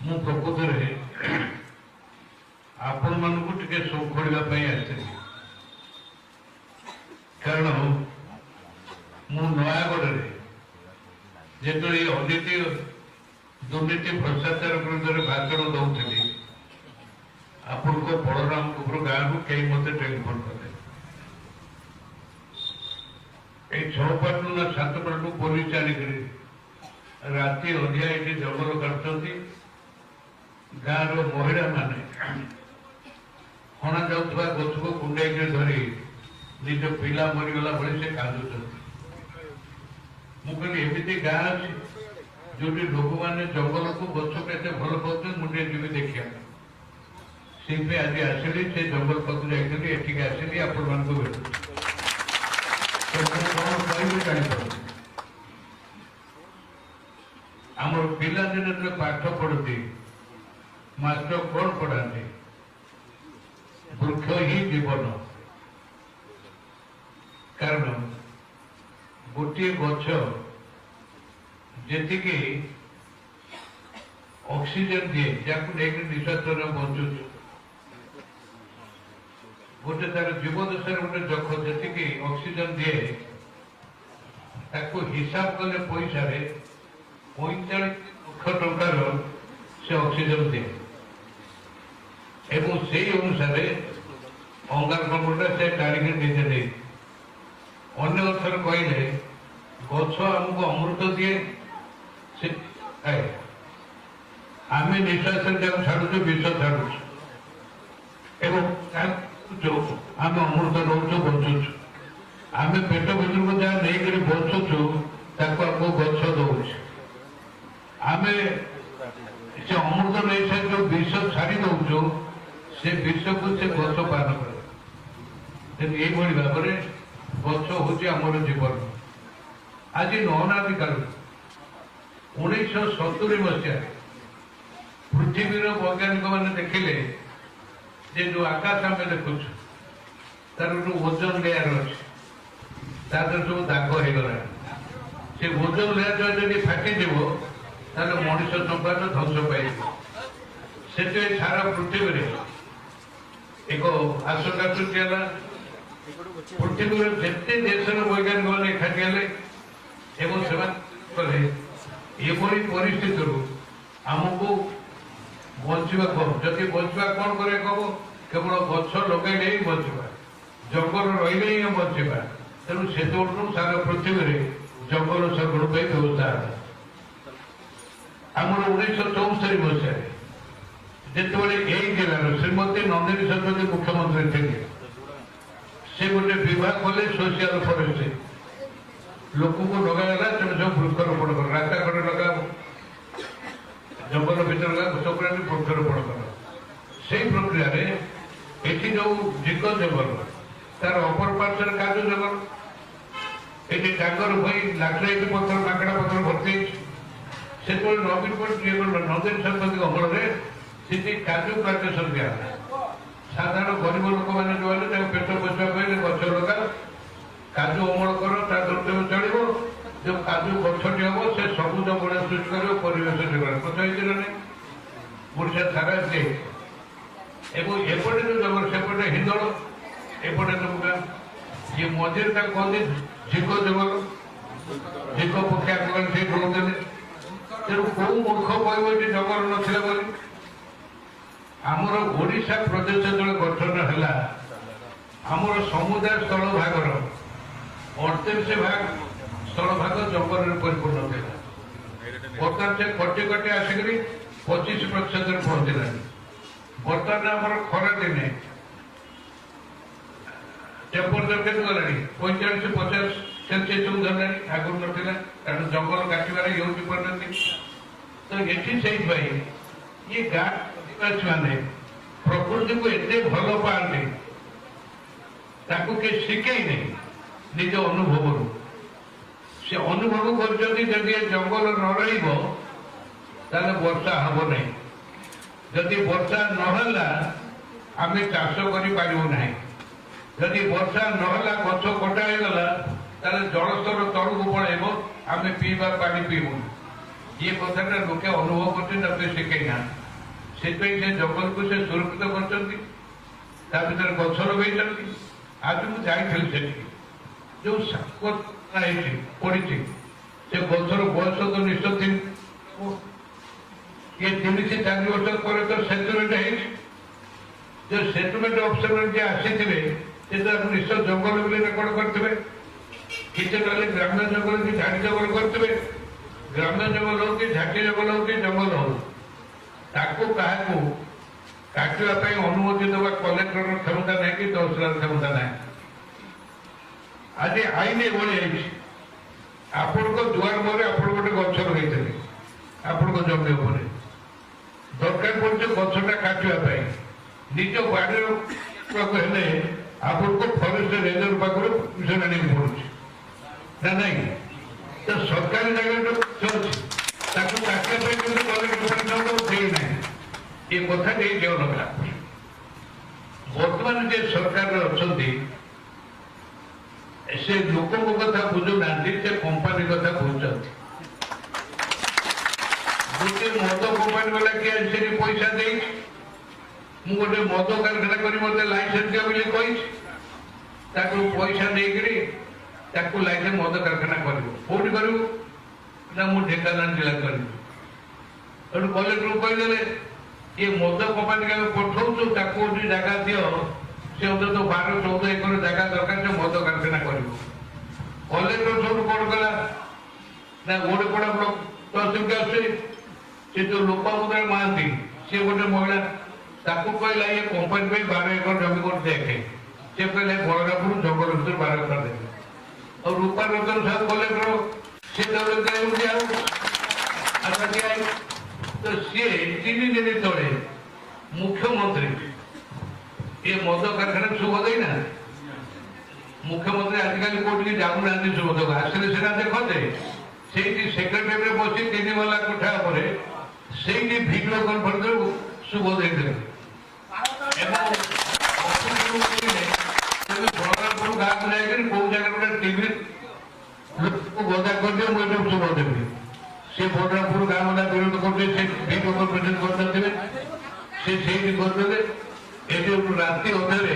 ମୁଁ ପ୍ରକୃତରେ ଆପଣମାନଙ୍କୁ ଟିକେ ଶୃଙ୍ଖଳିବା ପାଇଁ ଆସିଥିଲି, କାରଣ ମୁଁ ନୟାଗଡ଼ରେ ଯେତେବେଳେ ଏଇ ଅନୀତି, ଦୁର୍ନୀତି, ଭ୍ରଷ୍ଟାଚାର ବିରୁଦ୍ଧରେ ଭାଷଣ ଦଉଥିଲି, ଆପଣଙ୍କ ବଳରାମପୁର ଗାଁରୁ କେହି ମୋତେ ଟେଲିଫୋନ କଲେ, ଏଇ 6 ପାଟୁ ନା 7 ପାଟୁ ପୋଲିସ ଆଣିକରି ରାତି ଅଧିଆ ଏଠି ଜଙ୍ଗଲ କାଟୁଛନ୍ତି। ଗାଁର ମହିଳାମାନେ ହଣା ଯାଉଥିବା ଗଛକୁ କୁଣ୍ଡେଇକି ଧରି ନିଜ ପିଲା ମରିଗଲା ଭଳି ସେ କାନ୍ଦୁଛନ୍ତି। ମୁଁ କହିଲି, ଏମିତି ଗାଁ ଅଛି ଯୋଉଠି ଲୋକମାନେ ଜଙ୍ଗଲକୁ, ଗଛକୁ ଏତେ ଭଲ ପାଉଛନ୍ତି, ମୁଁ ଟିକେ ଯିବି ଦେଖିବା। ସେଇଥିପାଇଁ ଆଜି ଆସିଲି, ସେ ଜଙ୍ଗଲ ପାଖକୁ ଯାଇଥିଲି, ଏଠିକି ଆସିଲି, ଆପଣମାନଙ୍କୁ ଭେଟୁଛି। ତ ମୁଁ କଣ କହିବି ଜାଣିପାରୁନି। ଆମର ପିଲାଦିନେ ଯେତେବେଳେ ପାଠ ପଢନ୍ତି, ମାଷ୍ଟର କଣ ପଢାନ୍ତି? ବୃକ୍ଷ ହିଁ ଜୀବନ। କାରଣ ଗୋଟିଏ ଗଛ ଯେତିକି ଅକ୍ସିଜେନ ଦିଏ, ଯାହାକୁ ନେଇକି ନିଶ୍ୱାସ ବଞ୍ଚୁଛୁ, ଗୋଟେ ତାର ଜୀବଦଶାରେ ଗୋଟେ ଯଖ ଯେତିକି ଅକ୍ସିଜେନ ଦିଏ, ତାକୁ ହିସାବ କଲେ ପଇସାରେ 45 ଲକ୍ଷ ଟଙ୍କାର ସେ ଅକ୍ସିଜେନ ଦିଏ ଏବଂ ସେଇ ଅନୁସାରେ ଅଙ୍ଗାରକାମ୍ଳଟା ସେ ଟାଣିକି ନିଜେ ନେଇ। ଅନ୍ୟ ଅର୍ଥରେ କହିଲେ, ଗଛ ଆମକୁ ଅମୃତ ଦିଏ, ସେ ଖାଏ। ଆମେ ନିଶ୍ୱାସରେ ଯାକୁ ଛାଡୁଛୁ, ବିଷ ଛାଡୁଛୁ ଏବଂ ତାକୁ ଆମେ ଅମୃତ ନଉଛୁ, ବଞ୍ଚୁଛୁ। ଆମେ ପେଟ ଭିତରକୁ ଯାହା ନେଇକରି ବଞ୍ଚୁଛୁ, ତାକୁ ଆମକୁ ଗଛ ଦଉଛି। ଆମେ ସେ ଅମୃତ ନେଇ ସାରି ଯୋଉ ବିଷ ଛାଡି ଦଉଛୁ, ସେ ବିଷକୁ ସେ ଗଛ ପାନ କରେ। ତେଣୁ ଏଇଭଳି ଭାବରେ ଗଛ ହଉଛି ଆମର ଜୀବନ। ଆଜି ଅନାଦି କାଳରୁ, 1970 ମସିହାରେ ପୃଥିବୀର ବୈଜ୍ଞାନିକ ମାନେ ଦେଖିଲେ ଯେ ଯୋଉ ଆକାଶ ଆମେ ଦେଖୁଛୁ, ତାର ଗୋଟେ ଓଜନ ଲେୟାର ଅଛି, ତା ଦେହରେ ସବୁ ଦାଗ ହେଇଗଲାଣି। ସେ ଓଜନ ଲେୟାର ଯଦି ଫାଟିଯିବ, ତାହେଲେ ମଣିଷ ସମାଜ ଧ୍ୱଂସ ପାଇଯିବ। ସେଥିପାଇଁ ସାରା ପୃଥିବୀରେ ଏକ ଆଶଙ୍କା ସୃଷ୍ଟି ହେଲା। ପୃଥିବୀର ଯେତେ ଦେଶର ବୈଜ୍ଞାନିକ ମାନେ ଏକାଠି ହେଲେ ଏବଂ ସେମାନେ କଲେ, ଏଭଳି ପରିସ୍ଥିତିରୁ ଆମକୁ ବଞ୍ଚିବାକୁ ହବ। ଯଦି ବଞ୍ଚିବା, କଣ କରିବାକୁ ହବ? କେବଳ ଗଛ ଲଗାଇଲେ ହିଁ ବଞ୍ଚିବା, ଜଙ୍ଗଲ ରହିଲେ ହିଁ ବଞ୍ଚିବା। ତେଣୁ ସେତେବେଳଠୁ ସାରା ପୃଥିବୀରେ ଜଙ୍ଗଲ ସଂରକ୍ଷଣ ପାଇଁ ବ୍ୟବସ୍ଥା ହେଲା। ଆମର 1974 ମସିହାରେ ଯେତେବେଳେ ଏଇ ଜିଲ୍ଲାର ଶ୍ରୀମତୀ ନନ୍ଦିନୀ ଶତପଥୀ ମୁଖ୍ୟମନ୍ତ୍ରୀ ଥିଲେ, ସେ ଗୋଟେ ବିଭାଗ କଲେ, ସୋସିଆଲ ଫରେଷ୍ଟ୍ରି। ଲୋକଙ୍କୁ ଲଗାଗଲା, ତେଣୁ ସବୁ ବୃକ୍ଷରୋପଣ କର, ରାସ୍ତା କଡ଼ରେ ଲଗାଅ, ଜଙ୍ଗଲ ଭିତରେ ଲଗାଅ, ସବୁଆଡ଼େ ବୃକ୍ଷରୋପଣ କର। ସେଇ ପ୍ରକ୍ରିୟାରେ ଏଠି ଯୋଉ ଝିଙ୍କ ଜଙ୍ଗଲ, ତାର ଅପର ପାର୍ଶ୍ୱରେ କାଜୁ ଜଙ୍ଗଲ। ଏଠି ଡାଙ୍ଗର ଭୋଇ, ଲାଟରାଇଟ୍ ପଥର, ମାଙ୍କଡ଼ା ପଥର ଭର୍ତ୍ତି ହେଇଛି। ସେତେବେଳେ ନବୀନ ପଟ୍ଟନାୟକ, ନନ୍ଦିନୀ ଶତପଥୀଙ୍କ ଅମଳରେ ସେଠି କାଜୁ ପ୍ଲାଣ୍ଟେସନ ଦିଆହେଲା। ସାଧାରଣ ଗରିବ ଲୋକମାନେ ଯୋଉ ହେଲେ, ତାଙ୍କୁ ପେଟ ପୋଷିବା ପାଇଁ ଗଛ ଲଗାଅ, କାଜୁ ଅମଳ କର, ତା ଦେହରେ ତମେ ଚଳିବ। ଯୋଉ କାଜୁ ଗଛଟି ହବ, ସେ ସବୁଜ ବଳୟ ସୃଷ୍ଟି କରିବ, ପରିବେଶ ଯୋଗାଣ। ଗଛ ହେଇଛି ନା ନାହିଁ? ଓଡ଼ିଶା ସାରା ସେ। ଏବଂ ଏପଟେ ଯୋଉ ଜଙ୍ଗଲ, ସେପଟେ ହିନ୍ଦୋଳ, ଏପଟେ ତମକୁ ଇଏ ମଝିରେ ତାକୁ କହନ୍ତି ଝିଙ୍କ ଜଙ୍ଗଲ। ଝିଙ୍କ ପକ୍ଷୀ ଆଗକାଳେ ସେଇଠି ରହୁଥିଲେ। ତେଣୁ କୋଉ ମୂର୍ଖ କହିବ ଏଠି ଜଙ୍ଗଲ ନଥିଲା ବୋଲି? ଆମର ଓଡ଼ିଶା ପ୍ରଦେଶ ଯେତେବେଳେ ଗଠନ ହେଲା, ଆମର ସମୁଦାୟ ସ୍ଥଳ ଭାଗର 38 ଭାଗ ସ୍ଥଳ ଭାଗ ଜଙ୍ଗଲରେ ପରିପୂର୍ଣ୍ଣ ଥିଲା। ବର୍ତ୍ତମାନ ସେ କଟି କଟି ଆସିକରି 25 ପ୍ରତିଶତରେ ପହଞ୍ଚିଲାଣି। ବର୍ତ୍ତମାନ ଆମର ଖରା ଦିନେ ଟେମ୍ପରେଚର କେତେ ଗଲାଣି? 45, 50 ସେଲସିୟସ ଧରିଲାଣି। ଆଗରୁ ନଥିଲା, କାରଣ ଜଙ୍ଗଲ କାଟିବାରେ ଇଏ ହେଉଛି ପରିଣତି। ତ ଏଠି ସେଇଥିପାଇଁ ଇଏ ଗାଁ ଅଧିବାସୀ ମାନେ ପ୍ରକୃତିକୁ ଏତେ ଭଲ ପାଆନ୍ତି, ତାକୁ କିଏ ଶିଖେଇନି, ନିଜ ଅନୁଭବରୁ ସେ ଅନୁଭବ କରୁଛନ୍ତି। ଯଦି ଏ ଜଙ୍ଗଲ ନ ରହିବ, ତାହେଲେ ବର୍ଷା ହବ ନାହିଁ। ଯଦି ବର୍ଷା ନହେଲା, ଆମେ ଚାଷ କରିପାରିବୁ ନାହିଁ। ଯଦି ବର୍ଷା ନହେଲା, ଗଛ କଟା ହେଇଗଲା, ତାହେଲେ ଜଳସ୍ତର ତଳକୁ ପଳେଇବ, ଆମେ ପିଇବା ପାଣି ପିଇବୁନି। ଇଏ କଥାଟା ଲୋକେ ଅନୁଭବ କରୁଛନ୍ତି, ତାକୁ ଶିଖେଇ ନାହାନ୍ତି। ସେଥିପାଇଁ ସେ ଜଙ୍ଗଲକୁ ସେ ସୁରକ୍ଷିତ କରିଛନ୍ତି, ତା ଭିତରେ ଗଛ ଲଗେଇଛନ୍ତି। ଆଜି ମୁଁ ଯାଇଥିଲି ସେଠିକି, ଯୋଉ ସାପ ହେଇଛି ପଡ଼ିଛି, ସେ ଗଛର ବୟସ ତ ନିଶ୍ଚୟ ଇଏ 3-4 ବର୍ଷ ପରେ ତ ସେଟଲମେଣ୍ଟ ହେଇଛି। ଯୋଉ ସେଟଲମେଣ୍ଟ ଅଫିସର ଯିଏ ଆସିଥିବେ, ସେ ତାକୁ ନିଶ୍ଚୟ ଜଙ୍ଗଲ ବୋଲି ରେକର୍ଡ କରିଥିବେ। କିଛି ନହେଲେ ଗ୍ରାମ୍ୟ ଜଙ୍ଗଲ କି ଝାଟି ଜଙ୍ଗଲ କରିଥିବେ। ଗ୍ରାମ୍ୟ ଜଙ୍ଗଲ ହଉ କି ଝାଟି ଜଙ୍ଗଲ ହଉ କି ଜଙ୍ଗଲ ହଉ, ତାକୁ କାହାକୁ କାଟିବା ପାଇଁ ଅନୁମତି ଦେବା କଲେକ୍ଟରର କ୍ଷମତା ନାହିଁ କି ତହସିଲଦାର କ୍ଷମତା ନାହିଁ। ଆଜି ଆଇନ ଏଭଳି ହେଇଛି, ଆପଣଙ୍କ ଦୁଆର ମୁହଁରେ ଆପଣ ଗୋଟେ ଗଛ ଲଗେଇଥିଲେ ଆପଣଙ୍କ ଜମି ଉପରେ, ଦରକାର ପଡୁଛି ଗଛଟା କାଟିବା ପାଇଁ, ନିଜ ବାଡ଼ିର ହେଲେ ଆପଣଙ୍କୁ ଫରେଷ୍ଟ ରେଞ୍ଜର ପାଖରୁ ପରମିଶନ ଆଣିବାକୁ ପଡୁଛି ନା ନାଇଁ? ତ ସରକାରୀ ଜାଗାରେ ଯୋଉ ଗଛ ଅଛି, ତାକୁ କାଟିବା ପାଇଁ କିନ୍ତୁ କଲେକ୍ଟର ପରମିଶନ ଦେଇନାହିଁ। ଏ କଥା ଦେଇ ଅଲଗା। ବର୍ତ୍ତମାନ ଯେ ସରକାରରେ ଅଛନ୍ତି, ସେ ଲୋକଙ୍କ କଥା ବୁଝୁନାହାନ୍ତି, ସେ କମ୍ପାନୀ କଥା ବୁଝୁଛନ୍ତି। ଗୋଟିଏ ମଦ କମ୍ପାନୀ ବାଲା କିଏ ଆସି ସେଠି ପଇସା ଦେଇଛି, ମୁଁ ଗୋଟେ ମଦ କାରଖାନା କରି ମତେ ଲାଇସେନ୍ସ ଦିଅ ବୋଲି କହିଛି। ତାକୁ ପଇସା ନେଇକରି ତାକୁ ଲାଇସେନ୍ସ, ମଦ କାରଖାନା କରିବ। କୋଉଠି କରିବୁ ନା, ମୁଁ ଢେଙ୍କାନାଳ ଜିଲ୍ଲା କରିବି। ସେଠୁ କଲେକ୍ଟରକୁ କହିଦେଲେ, ଏ ମଦ କମ୍ପାନୀକି ଆମେ ପଠଉଛୁ, ତାକୁ ଗୋଟେ ଜାଗା ଦିଅ, ସେ ଅନ୍ତତଃ 12-14 ଏକର ଜାଗା ଦରକାର, ସେ ମଦ କାରଖାନା କରିବ। କଲେକ୍ଟର ସବୁଠୁ କଣ କଲା ନା, ଗୋଡପଡା ବ୍ଲକ ତହସିଲକୁ ଆସୁଛି, ସେ ଯୋଉ ଲୋପାମୁଦ୍ରା ମହାନ୍ତି, ସିଏ ଗୋଟେ ମହିଳା, ତାକୁ କହିଲା, ଇଏ କମ୍ପାନୀ ପାଇଁ 12 ଏକର ଜମି କୋଉଠି ଦେଖେ। ସେ କହିଲେ, ବଳରାମପୁର ଜଙ୍ଗଲ ଭିତରେ 12 ଏକର ଦେବେ। ଆଉ ରୂପା ରତନ ସାହୁ କଲେକ୍ଟର, ସେ ଦିଆ ଆଉ ଆଚ୍ଛା ଦିଆ। ତ ସିଏ 3 ଦିନ ତଳେ ମୁଖ୍ୟମନ୍ତ୍ରୀ ଏ ମଦ କାରଖାନା ଶୁଭ ଦେଇନାହାନ୍ତି। ମୁଖ୍ୟମନ୍ତ୍ରୀ ଆଜିକାଲି କୋଉଠିକି ଯାଉନାହାନ୍ତି ଶୁଭ ଦେବାକୁ, ଆସିଲେ ସିନା ଦେଖନ୍ତେ। ସେଇଠି ସେକ୍ରେଟାରୀରେ ବସି ତିନି ମହଲା କୋଠା ଉପରେ ସେଇଠି ଭିଡିଓ କନଫରେନ୍ସରେ ଶୁଭ ଦେଇଦେଲେ ଏବଂ ଅଫିସରଙ୍କୁ କହିଲେ, ତମେ ବଳରାମପୁର ଗାଁକୁ ଯାଇକରି କୋଉ ଜାଗାରେ ଗୋଟେ ଟିଭି ଲୋକକୁ ଗଦା କରିଦିଅ, ମୁଁ ଏଠି ଶୁଭ ଦେବି। ସେ ବଳରାମପୁର ଗାଁ ବାଲା ବିରୋଧ କରୁଛନ୍ତି, ସେ ଭିଡିଓ କନଫରେନ୍ସ କରିନଥିବେ, ସେ ସେଇଠି କରିଦେଲେ। ଏଠି ରାତି ଅଧରେ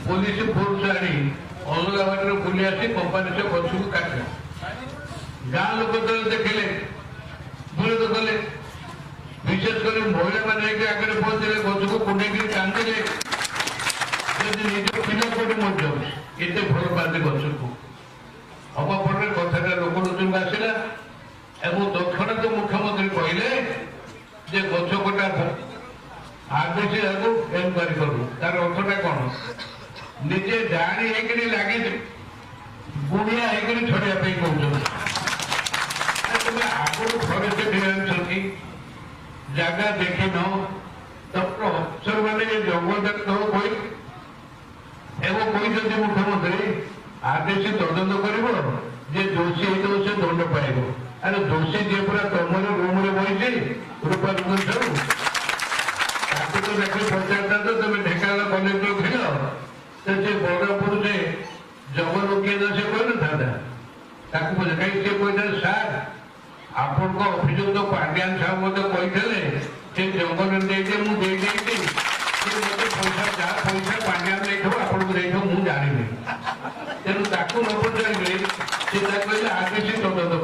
ପୋଲିସ ଫୋର୍ସ ଆଣି ଅଲଗା ବାଟରେ ବୁଲି ଆସି କମ୍ପାନୀ ସେ ଗଛକୁ କାଟିଲା। ଗାଁ ଲୋକ ଯେତେବେଳେ ଦେଖିଲେ, ବିରୋଧ କଲେ। ବିଶେଷ କରି ମହିଳାମାନେ ଯାଇକି ଆଗରେ ପହଞ୍ଚିଲେ, ଗଛକୁ କୁଣ୍ଡେଇକିରି କାନ୍ଦିଲେ, ଯଦି ନିଜ ପିଲା କୋଉଠି ମରିଯାଉଛି, ଏତେ ଭଲ ପାଆନ୍ତି ଗଛକୁ। ହବା ଫଳରେ କଥାଟା ଲୋକଲୋଚନକୁ ଆସିଲା ଏବଂ ତତ୍କ୍ଷଣାତ ମୁଖ୍ୟମନ୍ତ୍ରୀ କହିଲେ ଯେ ଗଛ କଟା ଆଦେଶ ଏହାକୁ ଏନକ୍ୱାରି କରୁ। ତାର ଅର୍ଥଟା କଣ? ନିଜେ ଜାଣି ହେଇକିରି ଲାଗି ଗୁଣିଆ ହେଇକିରି ଛଡେଇବା ପାଇଁ କହୁଛନ୍ତି। ଆରେ, ତୁମେ ଆଗରୁ ଫରେଷ୍ଟ ଅଛନ୍ତି, ଜାଗା ଦେଖିନ, ତମର ଅଫିସର ମାନେ ଏ ଜଙ୍ଗଲ ତମ କହି ଏବଂ କହିଛନ୍ତି ମୁଖ୍ୟମନ୍ତ୍ରୀ, ଆଦେଶ ତଦନ୍ତ କରିବ, ଯେ ଦୋଷୀ ହେଇଥିବ ସେ ଦଣ୍ଡ ପାଇବ। ଆରେ, ଦୋଷୀ ଯିଏ ପୁରା ତମର ରୁମରେ ବସିଛି, ରୂପା ରତନ ସାହୁ, ତାକୁ ତ ଦେଖି ପଚାରିଥାନ୍ତ। ତମେ ଢେଙ୍କାନାଳ କଲେକ୍ଟର ଥିଲ ତ ସେ ବଳରାମପୁର ସେ ଜଙ୍ଗଲ କିଏ ସେ କହିନଥାନ୍ତା? ତାକୁ ପଚାର, କାହିଁକି ସେ କହିଥାନ୍ତା, ସାର୍, ଆପଣଙ୍କ ଅଫିସରୁ ତ ପାଣ୍ଡିଆନ ସାହେବ ମତେ କହିଥିଲେ, ସେ ଜଙ୍ଗଲରେ ଦେଇଦିଏ, ମୁଁ ଦେଇଦେଇଛି। ସେ ମତେ ପଇସା, ଯାହା ପଇସା ପାଣ୍ଡିଆନ ଦେଇଥିବ ଆପଣଙ୍କୁ ଦେଇଥିବ, ମୁଁ ଜାଣିନି। ତେଣୁ ତାକୁ ନ ପଚାରିଲେ ସେ ତାକୁ କହିଲେ ଆଦେଶ ତଦନ୍ତ।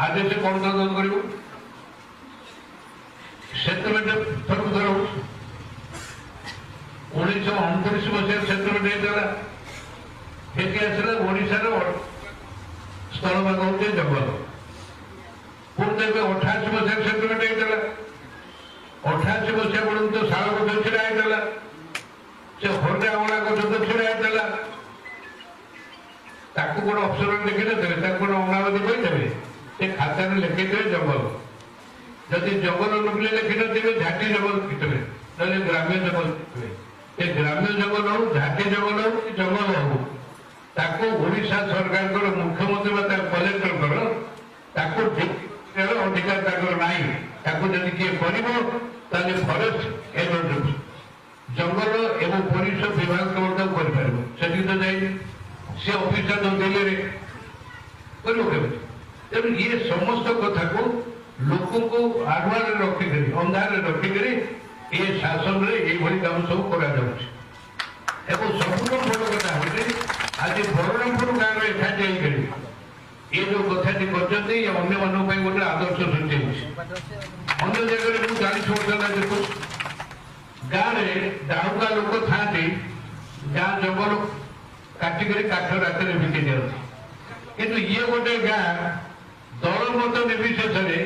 ଆଦେଶ କଣ ତଦନ୍ତ କରିବ? ସେଟଲମେଣ୍ଟ ଥରକୁ ଥର ହଉଛି। 1929 ମସିହାରେ ସେଟଲମେଣ୍ଟ ହେଇଥିଲା। ସେଠି ଆସିଲା ଓଡ଼ିଶାର ସ୍ଥଳଭାଗ ହଉଛି ଜଙ୍ଗଲ। ପୁଣି ତ ଏବେ 88 ମସିହାରେ ସେଟଲମେଣ୍ଟ ହେଇଥିଲା। 88 ମସିହା ବେଳକୁ ତ ଶାଳ ଗଛ ଛିଡା ହେଇଥିଲା, ସେ ହରିଡ଼ା ଅଁଳା ଗଛ ତ ଛିଡା ହେଇଥିଲା। ତାକୁ କଣ ଅଫସର ଲେଖିନଥିବେ? ତାକୁ କଣ ଅନାବାଦୀ କହିଦେବେ? ସେ ଖାତାରେ ଲେଖିଥିବେ ଜଙ୍ଗଲ। ଯଦି ଜଙ୍ଗଲ ନଥିଲେ ଲେଖିନଥିବେ, ଝାଟି ଜଙ୍ଗଲ ଲେଖିଥିବେ, ନହେଲେ ଗ୍ରାମ୍ୟ ଜଙ୍ଗଲ ଲେଖିଥିବେ। ସେ ଗ୍ରାମ୍ୟ ଜଙ୍ଗଲ ହଉ, ଝାଟି ଜଙ୍ଗଲ ହଉ କି ଜଙ୍ଗଲ ହଉ, ତାକୁ ଓଡ଼ିଶା ସରକାରଙ୍କର ମୁଖ୍ୟମନ୍ତ୍ରୀ ବା ତା କଲେକ୍ଟରଙ୍କର ତାକୁ ଅଧିକାର ତାଙ୍କର ନାହିଁ। ତାକୁ ଯଦି କିଏ କରିବ, ତାହେଲେ ଫରେଷ୍ଟ ଏବଂ ଜଙ୍ଗଲ ଏବଂ ପରିବେଶ ବିଭାଗ କେବଳ ତାକୁ କରିପାରିବ। ସେଠିକି ତ ଯାଇ ସେ ଅଫିସର ତ ଦିଲ୍ଲୀରେ, କରିବ କେମିତି? ତେଣୁ ଇଏ ସମସ୍ତ କଥାକୁ ଲୋକଙ୍କୁ ଆଢୁଆଳରେ ରଖିକରି, ଅନ୍ଧାରରେ ରଖିକରି ଏ ଶାସନରେ ଏଇଭଳି କାମ ସବୁ କରାଯାଉଛି। ଏବଂ ସବୁଠୁ ବଡ଼ କଥା ହେଉଛି, ଆଜି ବଳରାମପୁର ଗାଁର ଏକାଠି ହେଇକରି ଏ ଯୋଉ କଥାଟି କରିଛନ୍ତି, ଏ ଅନ୍ୟମାନଙ୍କ ପାଇଁ ଗୋଟେ ଆଦର୍ଶ ସୃଷ୍ଟି ହେଇଛି। ଅନ୍ୟ ଜାଗାରେ ମୁଁ 40 ବର୍ଷ ହେଲା ଦେଖୁଛି, ଗାଁରେ ଡାହୁକା ଲୋକ ଥାଆନ୍ତି, ଗାଁ ଜଙ୍ଗଲ କାଟିକରି କାଠ ରାତିରେ ବିକି ଦିଅନ୍ତି। କିନ୍ତୁ ଇଏ ଗୋଟେ ଗାଁ, ଦଳମତ ନିର୍ବିଶେଷରେ,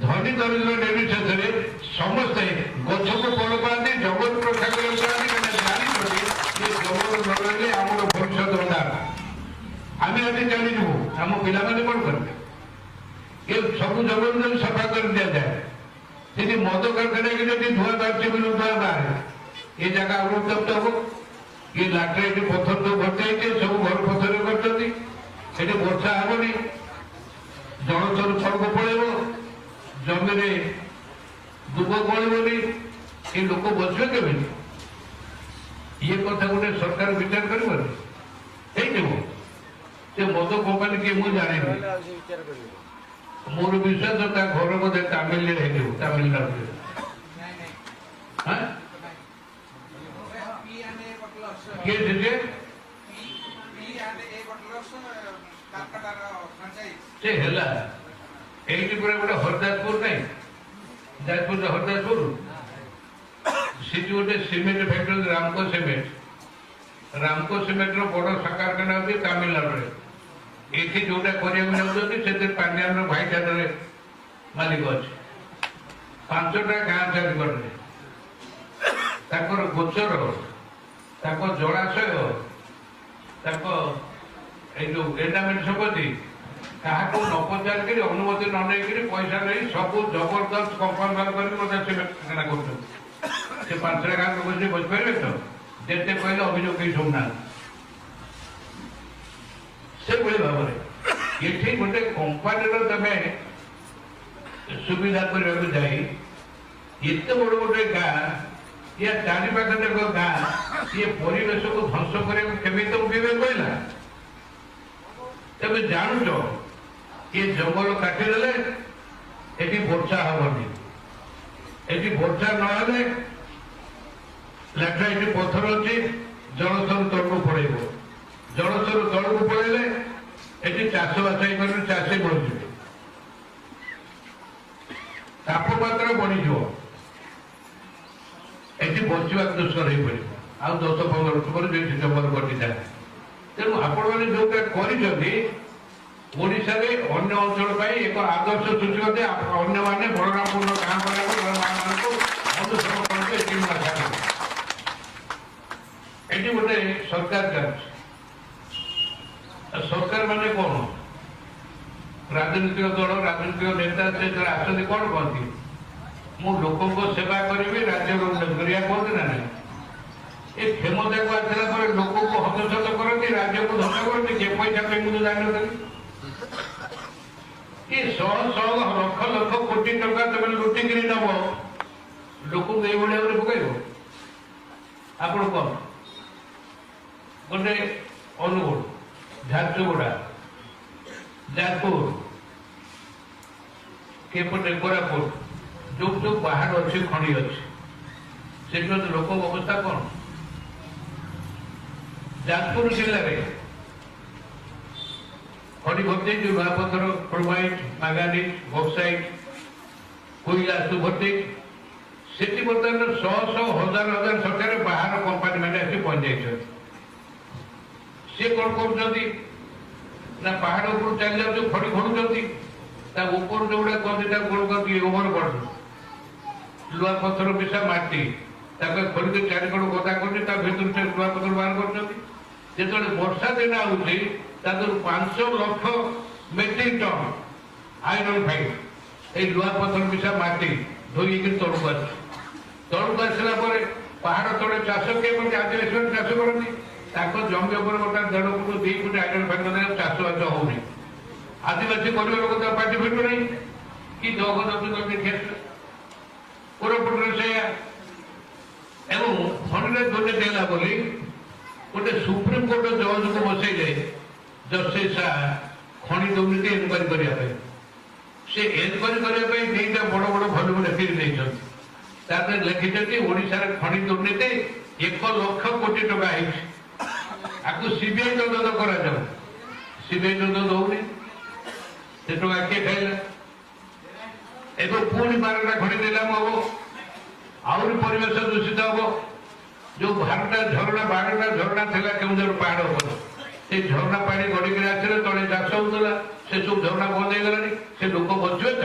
ଧନୀ ଦରିଦ୍ର ନିର୍ବିଶେଷରେ ସମସ୍ତେ ଗଛକୁ ଭଲ ପାଆନ୍ତି, ଜଙ୍ଗଲକୁ ରକ୍ଷା କରିବାକୁ ଚାହାନ୍ତି। କାହିଁକିନା ଜାଣିଛନ୍ତି ଯେ ଜଙ୍ଗଲ ନ ରହିଲେ ଆମର ଭବିଷ୍ୟତ ଅନ୍ଧାର। ଆମେ ଆଜି ଚାଲିଯିବୁ, ଆମ ପିଲାମାନେ କଣ କରିବେ? ଏ ସବୁ ଜଙ୍ଗଲ ଯଦି ସଫା କରି ଦିଆଯାଏ, ସେଠି ମଦ କାରଖାନାକି ଯଦି ଧୂଆଁ ବାହାରୁଛି ବୋଲି ଧୂଆଁ ବାହାରେ, ଏ ଜାଗା ଆହୁରି ଉତ୍ତପ୍ତ ହବ। ଇଏ ଲାଟେରାଇଟ୍ ପଥର ଯୋଉ ଭର୍ତ୍ତି ହେଇଛି, ସବୁ ଘର ପଥରରେ କରିଛନ୍ତି। ସେଠି ବର୍ଷା ହବନି, ଜଳସ୍ତର ତଳକୁ ପଳେଇବ, ଜମିରେ ଦୁବ ଗଳିବନି। ଏ ଲୋକ ବଞ୍ଚିବେ କେମିତି? ଇଏ କଥା ଗୋଟେ ସରକାର ବିଚାର କରିବନି? ହେଇଯିବ। ସେ ମଦ କମ୍ପାନୀ କିଏ ମୁଁ ଜାଣିନି। ମୋର ବିଶ୍ୱାସ, ତା ଘର ବୋଧେ ତାମିଲରେ ହେଇଯିବ, ତାମିଲନାଡୁରେ। ହଁ, P and A Bottlers. କିଏ ସେ? P and A Bottlers, କାଲକାଟାର franchise. ସେ ହେଲା ଏଇଠି ପୁରା ଗୋଟେ ହରଦାସପୁର ନାହିଁ, ଯାଜପୁର ହରଦାସପୁର, ସେଠି ଗୋଟେ ସିମେଣ୍ଟ ଫ୍ୟାକ୍ଟ୍ରି, ରାମକୋ ସିମେଣ୍ଟ। ରାମକୋ ସିମେଣ୍ଟର ବଡ କାରଖାନା ଅଛି ତାମିଲନାଡୁରେ। ଏଠି ଯୋଉଟା କରିବାକୁ ଯାଉଛନ୍ତି, ସେଥିରେ ପାଣ୍ଡିଆନର ଭାଇଚାରରେ ମାଲିକ ଅଛି। ପାଞ୍ଚଟା ଗାଁ ଚାରିକଡ଼ରେ ତାଙ୍କର ଗୋଚର, ତାଙ୍କ ଜଳାଶୟ, ତାଙ୍କ ଏଇ ଯୋଉ ଏଣ୍ଡାମେଣ୍ଟ ସମ୍ପତ୍ତି, କାହାକୁ ନ ପଚାରିକିରି, ଅନୁମତି ନ ନେଇକିରି, ପଇସା ନେଇ ସବୁ ଜବରଦସ୍ତ କମ୍ପାଉଣ୍ଡ କରିକି ମଧ୍ୟ ସିମେଣ୍ଟ କାରଖାନା କରୁଛନ୍ତି। ସେ ପାଞ୍ଚଟା ଗାଁ ଲୋକ ସେ ବସିପାରିବେ ତ? ଯେତେ କହିଲେ ଅଭିଯୋଗ କେହି ଶୁଣୁନାହାନ୍ତି। ସେଭଳି ଭାବରେ ଏଠି ଗୋଟେ କମ୍ପାନୀର ତମେ ସୁବିଧା କରିବାକୁ ଯାଇ ଏତେ ବଡ ଗୋଟେ ଗାଁ, ଇଏ ଚାରିପାଖ ଯାକ ଗାଁ, ଇଏ ପରିବେଶକୁ ଧ୍ୱଂସ କରିବାକୁ କେମିତି ତମକୁ ବିବେକ କହିଲା? ତେବେ ଜାଣୁଛ, ଏ ଜଙ୍ଗଲ କାଟିଦେଲେ ଏଠି ବର୍ଷା ହବନି। ଏଠି ବର୍ଷା ନହେଲେ ଲାଟରାଇଟ୍ ପଥର ଅଛି, ଜଳସ୍ତର ତଳକୁ ପଳେଇବ। ଜଳସ୍ତର ତଳକୁ ପଳେଇଲେ ଏଠି ଚାଷ ବାସ ହେଇପାରିବ, ଚାଷୀ ମରିଯିବେ, ତାପମାତ୍ରା ବଢିଯିବ, ଏଠି ବଞ୍ଚିବା ଦୁଷ୍କର ହେଇପଡ଼ିବ ଆଉ 10-15 ବର୍ଷ ପରେ, ଯଦି ଜଙ୍ଗଲ କଟିଯାଏ। ତେଣୁ ଆପଣମାନେ ଯୋଉଟା କରିଛନ୍ତି, ଓଡ଼ିଶାରେ ଅନ୍ୟ ଅଞ୍ଚଳ ପାଇଁ ଏକ ଆଦର୍ଶ ସୃଷ୍ଟି କରିದೆ। ଅନ୍ୟମାନେ ବଳରାମପୁର ଗାଁ ମାନଙ୍କୁ, ଗାଁମାନଙ୍କୁ ଅନୁସରଣ କରନ୍ତୁ, ଏଠି ମୁଁ ଆଶା କରୁଛି। ଏଠି ଗୋଟେ ସରକାର ଚାଲୁଛି। ଆଉ ସରକାର ମାନେ କଣ? ରାଜନୈତିକ ଦଳ, ରାଜନୈତିକ ନେତା। ସେ ଯେତେବେଳେ ଆସନ୍ତି, କଣ କହନ୍ତି? ମୁଁ ଲୋକଙ୍କ ସେବା କରିବି, ରାଜ୍ୟର ଉନ୍ନତି କରିବା, କୁହନ୍ତି ନା ନାହିଁ? ଏ କ୍ଷମତାକୁ ଆସିଲା ପରେ ଲୋକଙ୍କୁ ହତସତ କରନ୍ତି, ରାଜ୍ୟକୁ ଧ୍ୱଂସ କରନ୍ତି। କିଏ ପଇସା ପାଇଁ ମୁଁ ତ ଜାଣିନଥିଲି। କି ଶହ ଶହ, ଲକ୍ଷ ଲକ୍ଷ କୋଟି ଟଙ୍କା ତମେ ଲୁଟିକିରି ନବ, ଲୋକଙ୍କୁ ଏଇଭଳି ଭାବରେ ପକାଇବ? ଆପଣ କଣ ଗୋଟେ ଅନୁଗୁଳ, ଝାରସୁଗୁଡ଼ା, ଯାଜପୁର, ଏପଟେ କୋରାପୁଟ, ଯୋଉ ଯୋଉ ପାହାଡ଼ ଅଛି, ଖଣି ଅଛି, ସେଠି ଲୋକଙ୍କ ଅବସ୍ଥା କଣ? ଯାଜପୁର ଜିଲ୍ଲାରେ ଖଣି ଭର୍ତ୍ତି ହେଇଛି, ଲୁହାପଥର, କ୍ରୋମାଇଟ୍, ମାଙ୍ଗାନିଜ୍, ବକ୍ସାଇଟ୍, କୋଇଲା ସବୁ ଭର୍ତ୍ତି ହେଇଛି। ସେଠି ବର୍ତ୍ତମାନ ଶହ ଶହ, ହଜାର ହଜାର ସଂଖ୍ୟାରେ ବାହାର କମ୍ପାନୀ ମାନେ ଆସି ପହଞ୍ଚି ଯାଇଛନ୍ତି। ସିଏ କଣ କରୁଛନ୍ତି ନା, ପାହାଡ଼ ଉପରୁ ଚାଲି ଯାଉଛି, ଖଣି ଖୋଳୁଛନ୍ତି। ତା ଉପରୁ ଯୋଉଗୁଡ଼ା କହନ୍ତି, ତାକୁ କଣ କହନ୍ତି? ଓଭର ବର୍ଡ, ଲୁହା ପଥର ମିଶା ମାଟି। ତାକୁ ଖୋଳିକି ଚାରିକଡ଼ ଗଦା କରୁଛି, ତା ଭିତରୁ ସେ ଲୁହା ପଥର ବାହାର କରୁଛନ୍ତି। ଯେତେବେଳେ ବର୍ଷା ଦିନ ଆଉଛି, ତା ଦେହରୁ 5 ଲକ୍ଷ ମେଟ୍ରିକ୍ ଟନ୍ ଆଇରନ୍ ଫାଇନ୍, ଏଇ ଲୁହା ପଥର ମିଶା ମାଟି ଧୋଇକି ତଳକୁ ଆସୁଛି। ତଳକୁ ଆସିଲା ପରେ ପାହାଡ଼ ତଳେ ଚାଷ କିଏ କରନ୍ତି? ଆଦିବାସୀମାନେ ଚାଷ କରନ୍ତି। ତାଙ୍କ ଜମି ଉପରେ ବର୍ତ୍ତମାନ 1.5 ଫୁଟ, 2 ଫୁଟ ଆଇରନ୍ ଫାଇନ୍, ଚାଷ ବାସ ହଉନି। ଆଦିବାସୀ ଗରିବ ଲୋକ, ତା ପାଟି ଫିଟୁ ନାହିଁ କି ଜଗ ଦେଖି ଆସିବେ। କୋରାପୁଟରେ ସେଇଆ। ଏବଂ ଖଣିରେ ଦୁର୍ନୀତି ହେଲା ବୋଲି ଗୋଟେ ସୁପ୍ରିମକୋର୍ଟ ଜଜକୁ ବସେଇଲେ, ଜଷ୍ଟିସ ଶାହ, ଖଣି ଦୁର୍ନୀତି ଏନକ୍ୱାରି କରିବା ପାଇଁ। ସେ ଏନକ୍ୱାରି କରିବା ପାଇଁ ଦିଟା ବଡ଼ ବଡ଼ ଭଲ୍ୟୁମ୍ ଲେଖିକି ଦେଇଛନ୍ତି। ତାପରେ ଲେଖିଛନ୍ତି, ଓଡ଼ିଶାରେ ଖଣି ଦୁର୍ନୀତି 1 ଲକ୍ଷ କୋଟି ଟଙ୍କା ହେଇଛି, ଆକୁ ସିବିଆଇ ତଦନ୍ତ କରାଯାଉ। ସିବିଆଇ ତଦନ୍ତ ହଉନି। ସେ ଟଙ୍କା କିଏ ଖାଇଲା? ଏବେ ପୁଣି 12ଟା ଖଣି ନିଲାମ ହବ, ଆହୁରି ପରିବେଶ ଦୂଷିତ ହବ। ଯୋଉ 12ଟା ଝରଣା, 12ଟା ଝରଣା ଥିଲା କେଉଁଝର ପାହାଡ଼ ଉପରେ, ସେଇ ଝରଣା ପାଣି ଗଡ଼ିକିରି ଆସିଲେ ତଳେ ଚାଷ ହଉଥିଲା। ସେ ସବୁ ଝରଣା ବନ୍ଦ ହେଇଗଲାଣି। ସେ ଲୋକ ବଞ୍ଚିବେ ତ?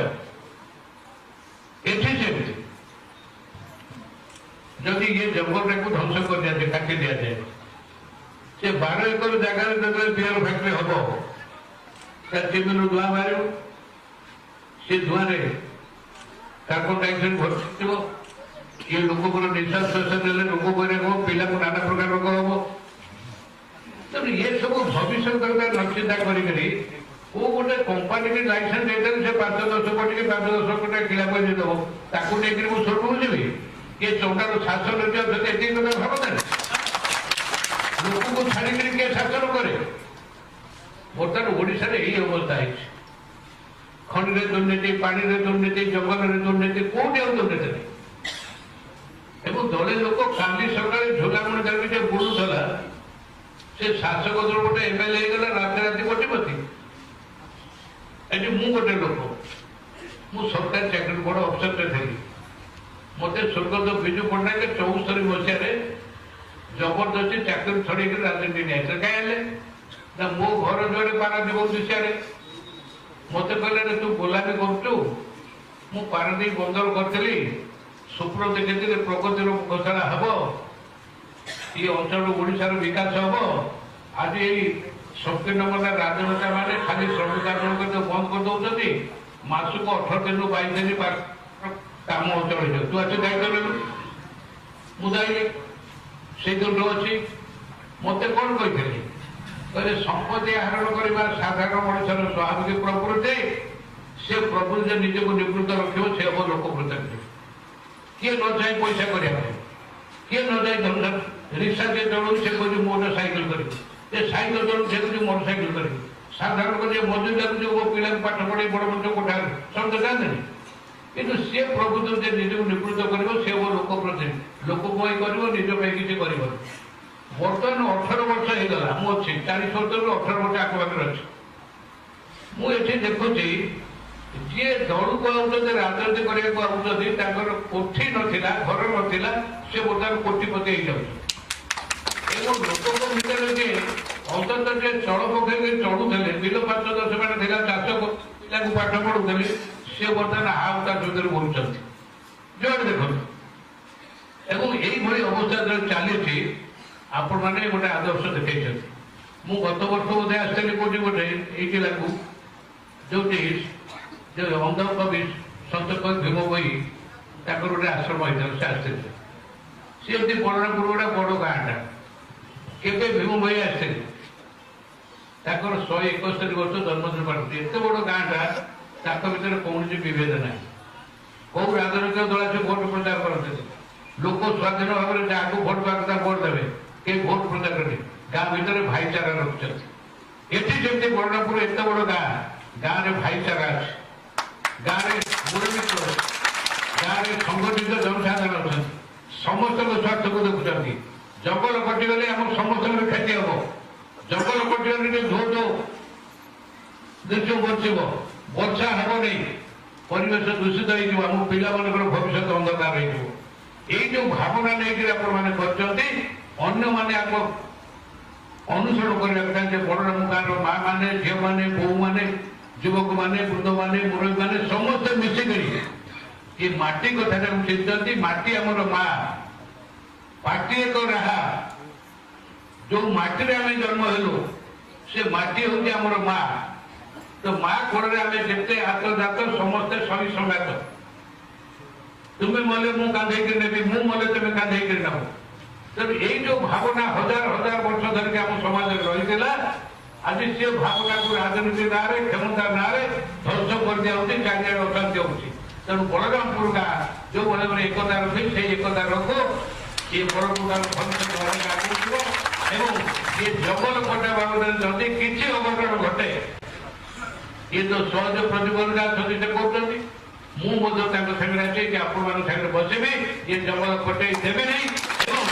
ଏଠି ସେମିତି ଯଦି ଇଏ ଜଙ୍ଗଲଟାକୁ ଧ୍ୱଂସ କରିଦିଆଯାଏ, କାଟି ଦିଆଯାଏ, ସେ 12 ଏକର ଜାଗାରେ ଯେତେବେଳେ ବିୟର ଫ୍ୟାକ୍ଟ୍ରି ହବ, ତା ଚିମିରୁ ଧୂଆଁ ବାହାରିବ। ସେ ଧୂଆଁରେ କାର୍ବନ ଡାଇଅକ୍ସାଇଡ ଭର୍ତ୍ତି। ଇଏ ଲୋକଙ୍କର ନିଶ୍ୱାସ ଶ୍ୱାସ ନେଲେ ରୋଗ ବୈରାଗ ହବ, ପିଲାକୁ ନାନା ପ୍ରକାର ରୋଗ ହବ। ତେଣୁ ଇଏ ସବୁ ଭବିଷ୍ୟତ କଥା ନ ଚିନ୍ତା କରିକରି କୋଉ ଗୋଟେ କମ୍ପାନୀକି ଲାଇସେନ୍ସ ଦେଇଦେଲେ ସେ 5-10 କୋଟି କି 5-10 କୋଟି କିଳା ପଇସା ଦେବ, ତାକୁ ନେଇକରି ମୁଁ ସ୍ୱର୍ଗକୁ ଯିବି। କିଏ ଚଣ୍ଡାଳ ଶାସନ ଅଛନ୍ତି, ଏତିକି କଥା ଭାବନ୍ତାନି। ଲୋକଙ୍କୁ ଛାଡ଼ିକିରି କିଏ ଶାସନ କରେ? ବର୍ତ୍ତମାନ ଓଡ଼ିଶାରେ ଏଇ ଅବସ୍ଥା ହେଇଛି। ଖଣିରେ ଦୁର୍ନୀତି, ପାଣିରେ ଦୁର୍ନୀତି, ଜଙ୍ଗଲରେ ଦୁର୍ନୀତି, କୋଉଠି ଆଉ ଦୁର୍ନୀତି ନାହିଁ। ଏବଂ ଦଳେ ଲୋକ, କାଲି ସକାଳେ ଝୋଲାମୁଣି ଧରିକି ଯେ ବୁଲୁଥିଲା, ସେ ଶାସକ ଦଳ ଗୋଟେ ଏମଏଲଏ ହେଇଗଲା, ରାତି ରାତି କୋଟିପତି। ଏଠି ମୁଁ ଗୋଟେ ଲୋକ, ମୁଁ ସରକାରୀ ଚାକିରି ବଡ଼ ଅଫିସରଟେ ଥିଲି। ମତେ ସ୍ୱର୍ଗତ ବିଜୁ ପଟ୍ଟନାୟକ 74 ମସିହାରେ ଜବରଦସ୍ତି ଚାକିରି ଛଡେଇକି ରାଜନୀତି ନେଇଥିଲେ। କାହିଁ ହେଲେ ନା, ମୋ ଘର ଯୁଆଡ଼େ ପାରାଦୀପ ହଉଛି ସିଆଡ଼େ। ମତେ କହିଲେ, "ରେ, ତୁ ଗୋଲାମୀ କରୁଛୁ। ମୁଁ ପାରାଦୀପ ବନ୍ଦର କରିଥିଲି, ସ୍ୱପ୍ନ ଦେଖିଥିଲି ପ୍ରଗତିର ଘୋଷଣା ହେବ, ଏ ଅଞ୍ଚଳ ଓଡ଼ିଶାର ବିକାଶ ହେବ। ଆଜି ଏଇ ସଂକୀର୍ଣ୍ଣ ରାଜନେତା ମାନେ ଖାଲି ଶ୍ରମିକ ଆନ୍ଦୋଳନ କରି ବନ୍ଦ କରିଦଉଛନ୍ତି। ମାସକୁ 18 ଦିନରୁ 22 ଦିନ କାମ ଅଚଳ ହେଇଯାଉ। ତୁ ଆସି ଦାୟିତ୍ୱ ନେଲୁ।" ମୁଁ ଯାଇଲି, ସେଇ ଦିନଠୁ ଅଛି। ମତେ କଣ କହିଥିଲେ? କହିଲେ, ସମ୍ପତ୍ତି ଆହରଣ କରିବା ସାଧାରଣ ମଣିଷର ସ୍ୱାଭାବିକ ପ୍ରବୃତ୍ତି। ସେ ପ୍ରବୃତ୍ତି ନିଜକୁ ନିବୃତ୍ତ ରଖିବ, ସେ ହେବ ଲୋକ ପ୍ରତିନିଧି। କିଏ ନ ଚାହେଁ ପଇସା କରିବା ପାଇଁ? କିଏ ନ ଯାଇ ଧନ? ରିକ୍ସା ଯିଏ ଚଳଉଛି, ସେ କହୁଛି ମୁଁ ଗୋଟେ ସାଇକେଲ କରିବି। ଯେ ସାଇକେଲ ଚଳଉଛି, ସେ କହୁଛି ମୋଟର ସାଇକେଲ କରିବି। ସାଧାରଣ ଯିଏ ମଜୁରୀ ଲାଗୁଛି, ମୋ ପିଲାକୁ ପାଠ ପଢେଇ ବଡ଼ ମଣିଷ କୋଠା, ସମସ୍ତେ ଚାହାନ୍ତିନି। କିନ୍ତୁ ସିଏ ପ୍ରକୃତ ଯେ ନିଜକୁ ନିବୃତ୍ତ କରିବ, ସେ ହେବ ଲୋକ ପ୍ରତିନିଧି। ଲୋକଙ୍କ ପାଇଁ କରିବ, ନିଜ ପାଇଁ କିଛି କରିବନି। ବର୍ତ୍ତମାନ 18 ବର୍ଷ ହେଇଗଲା ମୁଁ ଅଛି, 40 ବର୍ଷରୁ 18 ବର୍ଷ ଆଖପାଖରେ ଅଛି ମୁଁ। ଏଠି ଦେଖୁଛି, ଯିଏ ଦଳକୁ ଆଉଛନ୍ତି, ରାଜନୀତି କରିବାକୁ ଆଉଛନ୍ତି, ତାଙ୍କର କୋଠି ନଥିଲା, ଘର ନଥିଲା, ସେ ବର୍ତ୍ତମାନ କୋଟିପତି ହେଇଯାଉଛି। ଏବଂ ଲୋକଙ୍କ ଭିତରେ ଯେ ଅନ୍ତତଃ ଯେ ଚଳ ପକେଇକି ଚଳୁଥିଲେ, ବିଲ 5-10 ମାଣ ଥିଲା, ଚାଷ ପିଲାକୁ ପାଠ ପଢୁଥିଲେ, ସେ ବର୍ତ୍ତମାନ ହାଉ ତା ଭିତରେ ବୁଲୁଛନ୍ତି ଯୁଆଡ଼େ ଦେଖନ୍ତୁ। ଏବଂ ଏଇଭଳି ଅବସ୍ଥା ଯେତେବେଳେ ଚାଲିଛି, ଆପଣମାନେ ଗୋଟେ ଆଦର୍ଶ ଦେଖେଇଛନ୍ତି। ମୁଁ ଗତ ବର୍ଷ ବୋଧେ ଆସିଥିଲି କୋଉଠି ଗୋଟେ ଏଇ ଜିଲ୍ଲାକୁ, ଯୋଉଠି ଯୋଉ ଅନ୍ଧ କବି, ସନ୍ଥ କବି ଭୀମ ଭୋଇ, ତାଙ୍କର ଗୋଟେ ଆଶ୍ରମ ହେଇଥିଲା, ସେ ଆସିଥିଲେ। ସେ ଏମିତି ବଳରାମପୁର ଗୋଟେ ବଡ଼ ଗାଁଟା। କେବେ ଭୀମ ଭୋଇ ଆସିଥିଲେ, ତାଙ୍କର 171 ବର୍ଷ ଜନ୍ମଦିନ ପାଳନ। ଏତେ ବଡ଼ ଗାଁଟା, ତାଙ୍କ ଭିତରେ କୌଣସି ବିଭେଦ ନାହିଁ। କୋଉ ରାଜନୈତିକ ଦଳ ଆସି ଭୋଟ ପ୍ରଚାର କରନ୍ତିନି। ଲୋକ ସ୍ୱାଧୀନ ଭାବରେ ଯାହାକୁ ଭୋଟ ଦେବା କଥା ଭୋଟ ଦେବେ, କେହି ଭୋଟ ପ୍ରଚାର କରିବେ। ଗାଁ ଭିତରେ ଭାଇଚାରା ରଖୁଛନ୍ତି। ଏଠି ଯେମିତି ବଳରାମପୁର ଏତେ ବଡ଼ ଗାଁ, ଗାଁରେ ଭାଇଚାରା ଅଛି, ଗାଁରେ ମୁରବିତ୍ୱ ଅଛି, ଗାଁରେ ସଂଗଠିତ ଜନସାଧାରଣ ଅଛନ୍ତି, ସମସ୍ତଙ୍କ ସ୍ୱାର୍ଥକୁ ଦେଖୁଛନ୍ତି। ଜଙ୍ଗଲ କଟିଗଲେ ଆମ ସମସ୍ତଙ୍କର କ୍ଷତି ହବ। ଜଙ୍ଗଲ କଟିଗଲେ ଟିକେ ଧୋ ଧୋ ଦୃଶ୍ୟ ବଞ୍ଚିବ, ବର୍ଷା ହେବନି, ପରିବେଶ ଦୂଷିତ ହେଇଯିବ, ଆମ ପିଲାମାନଙ୍କର ଭବିଷ୍ୟତ ଅନ୍ଧକାର ହେଇଯିବ। ଏଇ ଯୋଉ ଭାବନା ନେଇକରି ଆପଣମାନେ କରିଛନ୍ତି, ଅନ୍ୟମାନେ ଆଗ ଅନୁସରଣ କରିବା କଥା ଯେ ବଳରାମ ଗାଁର ମା ମାନେ, ଝିଅମାନେ, ବୋହୂମାନେ, ଯୁବକମାନେ, ବୃଦ୍ଧମାନେ, ମୁରବୀମାନେ ସମସ୍ତେ ମିଶିକରି ଏ ମାଟି କଥାଟାକୁ ଚିନ୍ତିଛନ୍ତି। ମାଟି ଆମର ମା, ପାଟି ଏକ ରାହା। ଯୋଉ ମାଟିରେ ଆମେ ଜନ୍ମ ହେଲୁ, ସେ ମାଟି ହଉଛି ଆମର ମା। ତ ମା କୋଳରେ ଆମେ ଯେତେ ଆତଯାତ, ସମସ୍ତେ ସହି ସଙ୍ଗାତ। ତୁମେ ମଲେ ମୁଁ କାନ୍ଧେଇକିରି ନେବି, ମୁଁ ମଲେ ତୁମେ କାନ୍ଧେଇକିରି ନେବ। ତେଣୁ ଏଇ ଯୋଉ ଭାବନା ହଜାର ହଜାର ବର୍ଷ ଧରିକି ଆମ ସମାଜରେ ରହିଥିଲା, ଆଜି ସେ ଭାବନାକୁ ରାଜନୀତି ନାଁରେ, କ୍ଷମତା ନାଁରେ ଧ୍ୱଂସ କରିଦିଆହଉଛି, ଚାରିଆଡ଼େ ଅଶାନ୍ତି ହଉଛି। ତେଣୁ ବଳରାମପୁର ଗାଁ ଯୋଉ ଭାବରେ ଏକତା ରଖି, ସେଇ ଏକତା ରଖୁ। ଇଏ ବଳରାମପୁର ଗାଁର ଭବିଷ୍ୟତ ଭାବରେ ଆଗକୁ ଯିବ। ଏବଂ ଏ ଜଙ୍ଗଲ କଟା ବାବଦରେ ଯଦି କିଛି ଅଘଟଣ ଘଟେ ଇଏ ତ ସହଜ ପ୍ରତିବନ୍ଧକ ଅଛନ୍ତି, ସେ କରୁଛନ୍ତି। ମୁଁ ମଧ୍ୟ ତାଙ୍କ ସାଙ୍ଗରେ ଆସିକି ଆପଣମାନଙ୍କ ସାଙ୍ଗରେ ବସିବି। ଇଏ ଜଙ୍ଗଲ କଟେଇ ଦେବେ ନାହିଁ ଏବଂ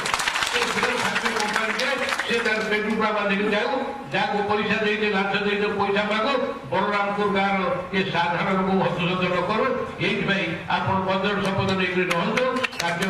ସେ ଫ୍ୟାକ୍ଟ୍ରି କମ୍ପାନୀରେ ସେ ତାର ପେଟୁପା ବାନ୍ଧିକି ଯାଉ, ଯାହାକୁ ପଇସା ଦେଇଛି, ଲାଞ୍ଚ ଦେଇଛି, ପଇସା ମାଗୁ। ବଳରାମପୁର ଗାଁର ଏ ସାଧାରଣ ଲୋକଙ୍କୁ ହନ୍ତସନ୍ତ ନ କରୁ। ଏଇଥିପାଇଁ ଆପଣ ବଜ୍ର ଶପଥ ନେଇକରି ରହନ୍ତୁ, କାର୍ଯ୍ୟ